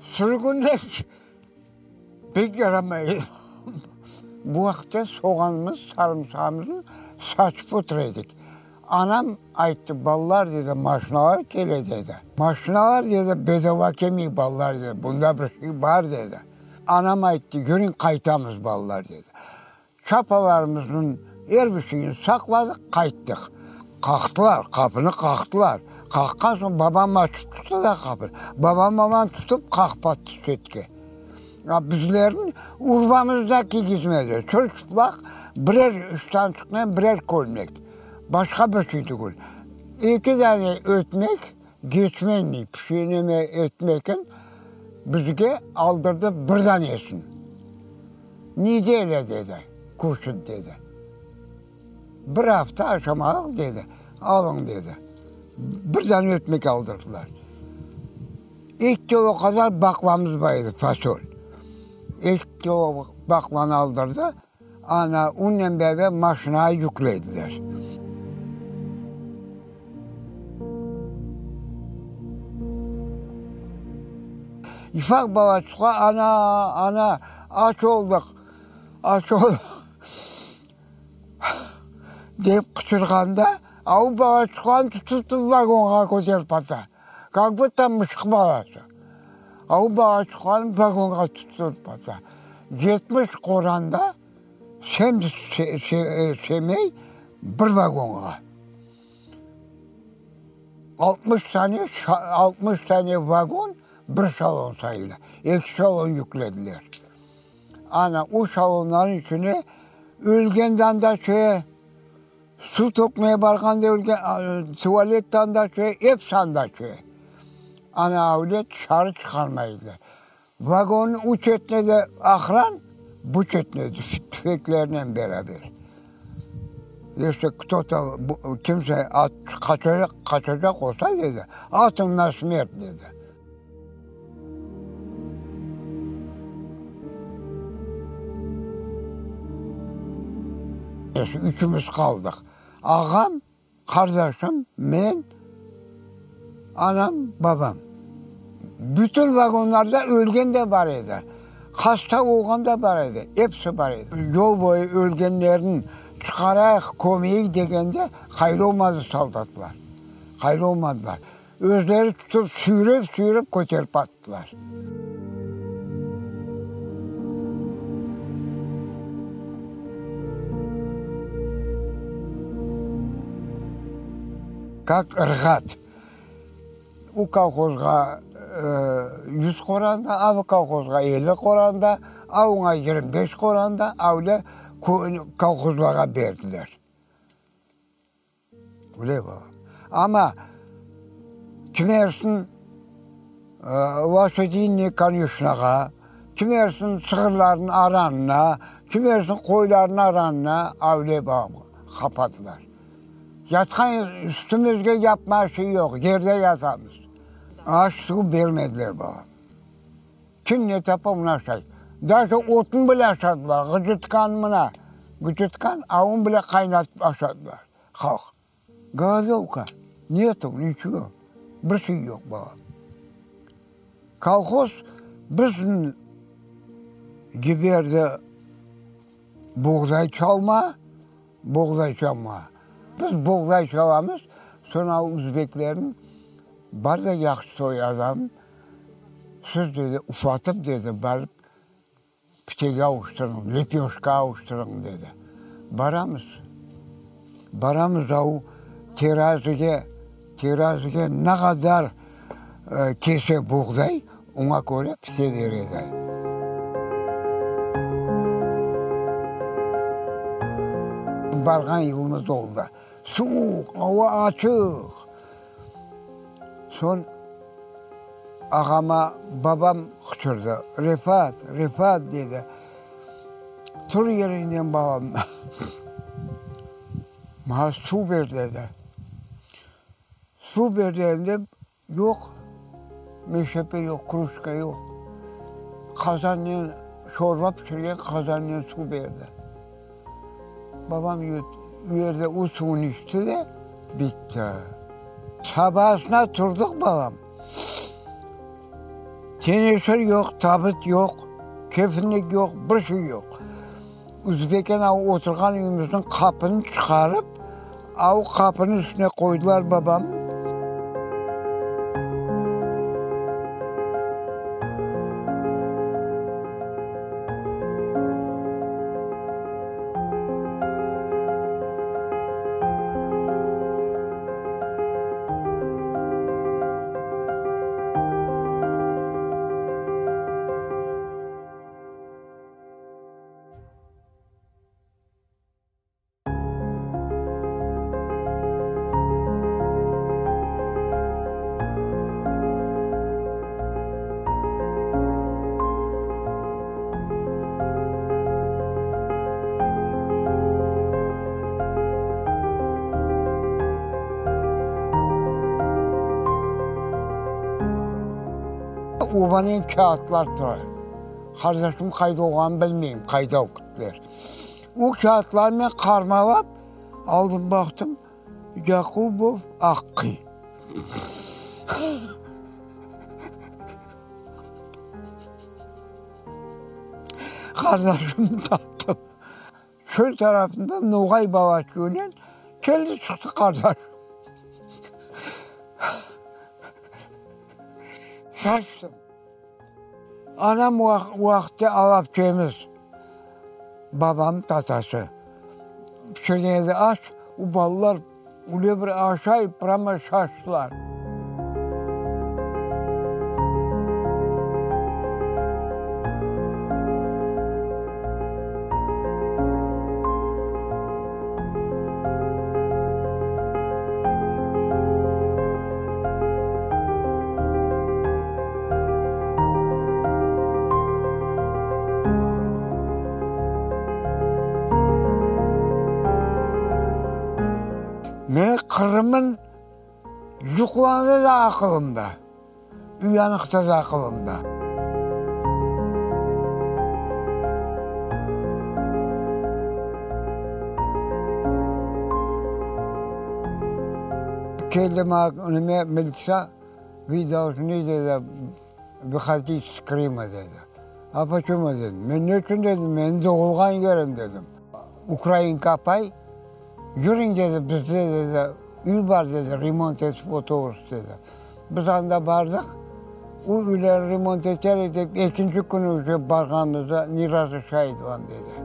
Sürgünlik pek yaramay edi. Bu vaqıtta soğanımız, sarımsağımıznı saçıp otura edik. Anam ayttı, balalar, dedi, maşinalar kele, dedi. Maşinalar, dedi, bedava kelmey, balalar, dedi, bunda bir şey bar, dedi. Anam ayttı, yürüñ qaytamız, balalar, dedi. Çapalarımıznıñ er bir şeyini saqladıq, qayttıq. Qaqtılar, qapını qaqtılar. Qaqqan soñ babam açıp çıqtı da qapını. Babam mamanı tutıp qaqıp attı çetke. A bizlerniñ urbamızı da kiygizmediler. Çır-çıplaq birer ştançıqnen birer kölmek. Başqa bir şey tügül. Eki dane ötmek, geçmenniy, pişeneme etmekin bizge aldırdı bir danesin. Nedelya dedi, kuşat dedi. Bir afta aşamalıq dedi, alıñ dedi. Bir dane ötmek aldırdılar. Eki kilo qadar baqlamız bar edi, fasol. Eki kilo baqlanı aldırdı, ana unnen beraber maşinağa yüklediler. Ufaq balaçıqlar, ana, ana, aç oldıq, aç oldıq, dep qıçırğanda, a o balaçıqlarnı tutıp vagonğa köterip ata, kak budto mışıq balası. A o balaçıqlarnı vagonğa tutıp ata. 70 qoranda semey bir vagonğa. 60 tane, 60 tane vagon bir şalon sayıla. Eki şalon yüklediler. Ana, o şalonların içine ölgen de anda şey, suv tökmeye barğan da ölgen, tuvalet de anda şey, episi anda şey. Ana, öyle tışarı çıqarmay ediler. Vagonnıñ u çetine de ahran, bu çetine de tüfeklernen beraber. Esli kto-to, kimse qaçacaq, qaçacaq olsa, dedi, atın na smert, dedi. Üçümiz qaldıq. Ağam, Qardaşım, men, anam, babam. Bütün vagonlarda ölgen de bar edi, hasta olğan da bar edi, episi bar edi. Yol boyu ölgenlerni çıqarayıq, kömeyik degende, qayda olmadı soldatlar, qayda olmadılar. Özleri tutıp, süyrep-süyrep köterip attılar. Kak ırğat. U kolhozğa yüz qoranda, a bu kolhozğa 50 qoranda, a oña 25 qoranda, a öyle kolhozlarğa berdiler. Öyle balam. Amma kimersin loşadinıy konyuşnağa, kimersin sığırlarnıñ aranına, kimersin qoylarnıñ aranına öyle balam, qapadılar. Yatqan üstümizge yapma şey yoq, yerde yatamız. Aş-suv bermediler balam. Kim ne tapa, onı aşay. Daje otnı bile aşadılar, ğıcıtqan mına, gıcıtqan, a onı bile qaynatıp aşadılar halq. Golodovka, netu niçego, bir şey yoq balam. Kolhoz bizni yiberdi buğday çalma, buğday çalma. Biz buğday çalamız, soñra özbeklerniñ bar da yahşı soy adam, Siz, dedi, ufatıp, dedi, barıp pitege avuştırıñ, lepöşka avuştırıñ, dedi. Baramız. Baramız da o terazige, terazige ne qadar kese buğday, oña köre pite bere edi. Barğan yılımız oldı. Suvuq, ava açıq. Soñ ağama babam qıçırdı, Refat, Refat, dedi, tur yeriñden balam, maña suv ber, dedi. Suv ber degende, yoq, meşepe yoq, krujka yoq. Qazannen şorba pişirgen qazannen suv berdi. Babam yerde o suvnı içti de, bitti. Sabasına turdıq, babam. Teneşir yoq, tabut yoq, kefinlik yoq, bir şey yoq. Üzbeken ağa oturğan üyümizniñ qapını çıqarıp, av qapınıñ üstüne qoydılar babamnı. Obanen kâğıtlar tura. Qardaşım qayda olğanını bilmeyim, qayda kettiler. O kâğıtlarnı men qarmalap aldım, baqtım, Yaqubov Aqqı. Qardaşımnı taptım. Çöl tarafından noğay balaçığınen keldi çıqtı qardaşım. Şaştım. Anam o vaqıtta alapçemiz, babamnıñ tatası, pişirgen edi aş, o balalar öyle bir aşay, prama şaştılar. Men Qırım'ın yuqlanı da aqılımda, uyanıqta da aqılımda. Keldi maña nime militsa, Vı dolžnı, dedi, vıhodit s Krıma, dedi. A poçemu, dedim. Men ne içün dedim, menim doğulğan yerim, dedim. Ukrainka apay, yürüñ, dedi, bizde, dedi, üy bar, dedi, remont etip oturırız, dedi. Biz anda bardıq, o üyleri remont eter edik, ekinci künü uje barğanımızda ne razreşayet vam, dedi.